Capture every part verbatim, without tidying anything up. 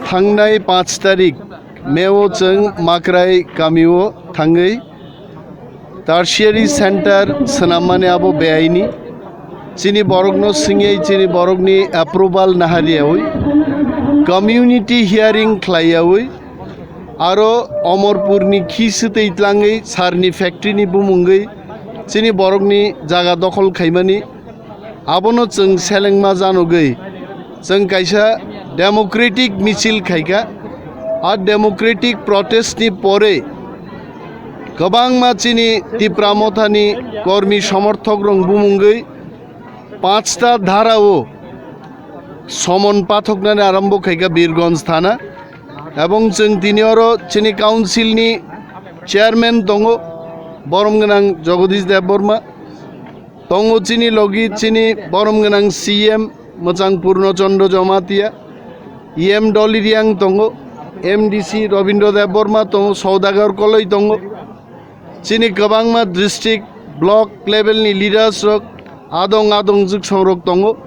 Thangnai panch tarik May o chwng Makrai kamio thangwi tertiary center swnammani abo beaini. Chini borokno swngwi chini borokni approval nahariyawi community hearing khlaiyawi aro Omorpurni khi swtwi tlangwi sarni factory ni bumungwi chini borokni jaga dokhol khaimani. Abono chwng selengma janogwi chwng kaisa democratic michil khaikha. A democratic protest ni pore kwbangma chini Tipra Mothani kormi somorthok rok bumungwi panchta dhara o somon pathoknani arambo khaikha Birganj thana. Ebong chwng tini oro chini council ni chairman tongo, borom gwnang Jagadish Debbarma. Tongo chini logi chini borom gwnang C M mwchang Purno Chandra Jamatia, E M Dolly Riang tongo, M D C Rabindra Debbarma tongo, Saudagar Koloi tongo. Chini kwbangma district, block level ni leaders rok, adong adong jwksong rok tongo.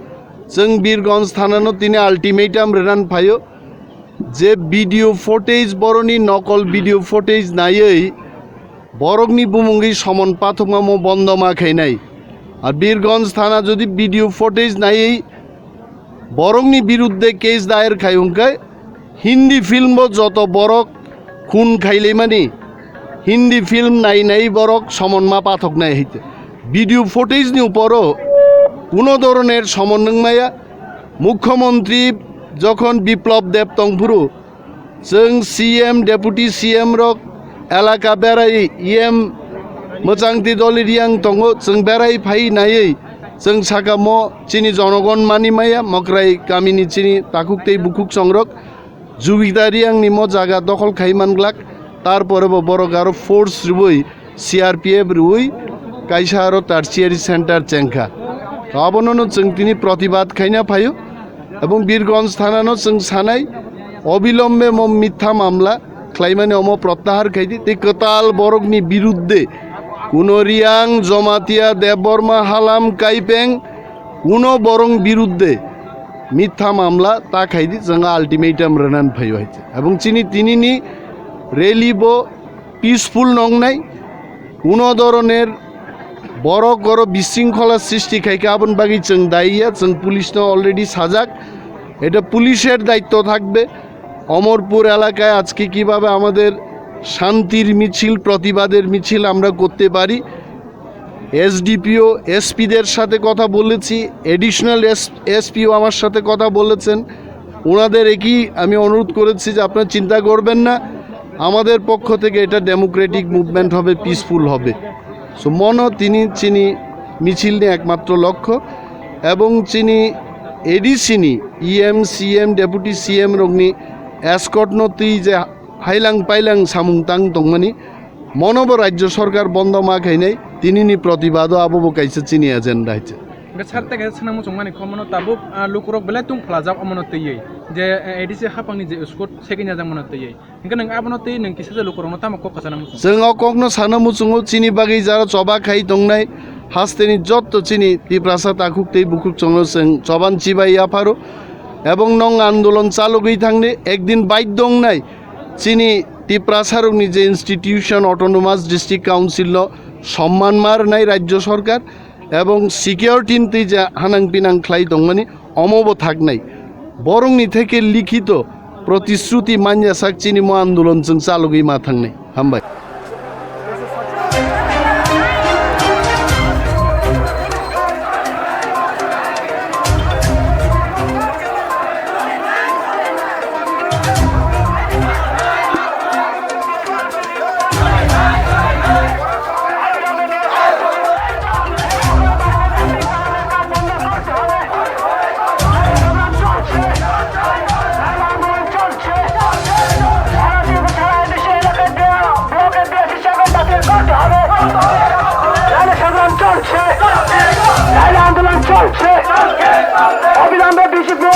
Chwng Birganj thana no tini ultimatum rwnan phaio. Je video footage, boroni nokol video footage naiwi borokni bumungwi somon pathokma mo bondo ma khainai. Ar Birganj thana jodi video footage naiwi borokni birudde case dayer khai hwnkhe Hindi film bo joto borok khun khailaimani Hindi film nai nai borok somon ma pathoknai hai. Video footage ni uporo kuno doroner somon nangmaya. Mukhyamantri jokhon Biplab Deb tongphuru, chwng C M, Deputy C M rok elaka berai, E M mwchangti Dolly Riang tongo, chwng berai phai naiwi chwng sakamo chini jonogon mani maya, Mokrai kamini chini takhuk tei bukhuk songrok. Jugita Riangni mo jaga dokhol khai manglak, tarpore bo borok aro force rwui C R P F rwui kaisa aro tertiary center chengkha. Abonono chwng tini protibad khaina phaio, ebong Birganj thanano chwng sanai, obilombe mo mitha mamla khlaimani omo prottahar khaidi, tei kwtal borokni birudde kuno Riang, Jomatia, Debbarma, Halam, Kaipeng, kuno borong birudde mitha mamla ta khaidi, chwng ultimatum rwnan phaio hai. Ebong chini tinini rally bo peaceful nongnai, kuno doroner borok oro bisringkhola srishti khaikha, aboni bagwi chwng daiya, chwng police no already sajak, eta police er daitto thakbe. Amarpur এলাকায় আজকে কিভাবে আমাদের শান্তির মিছিল, প্রতিবাদের মিছিল আমরা করতে পারি, এসডিপিও, এসপিদের সাথে কথা বলেছি, অ্যাডিশনাল এস, এসপিও আমার সাথে কথা বলেছেন। ওনাদের একই আমি অনুরোধ করেছি যে আপনারা চিন্তা করবেন না, আমাদের পক্ষ থেকে এটা ডেমোক্রেটিক মুভমেন্ট হবে, পিসফুল হবে। So, mono tini chini michilni ekmatro lokho ebong chini A D C ni E M, C M, Deputy C M rokni escort no twi je hailang pailang samung tang tongmani, mono bo Rajya Sarkar bondo ma khainai, tinini protibado abo bo kaisa chini agenda hai se. Hingke sir, tei kaisa swnam muchungmani kho mono tabuk, ah, lukurok belai tungphlajak omono twiwi je, eh, A D C hapangni je escort sekin yajak mono twiwi. Hingke nwng abono tei nwng kisa je lukurokno tamo kok kasana muchung? Chwng o kokno sana muchungo, chini bagwi jara choba khai tongnai hasteni jotto chini Tiprasa takhuk tei bukhuk chwngno chwng choban chibai yapharo. Ebong nwng andolon chalogwi thangni ekdin baidhyo wngnai chini Tiprasarokni je institution, Autonomous District Council no somman ma rwnai Rajya Sarkar ebong security ni twi je hanang pinang khlai tongmani, omo bo thaknai. Borokni theke likhito protishruti manya sak chini mo andolon chwng chalogwi ma thangnai. Hambai. চলছে, আন্দোলন চলছে, অবিলম্বে বিজেপি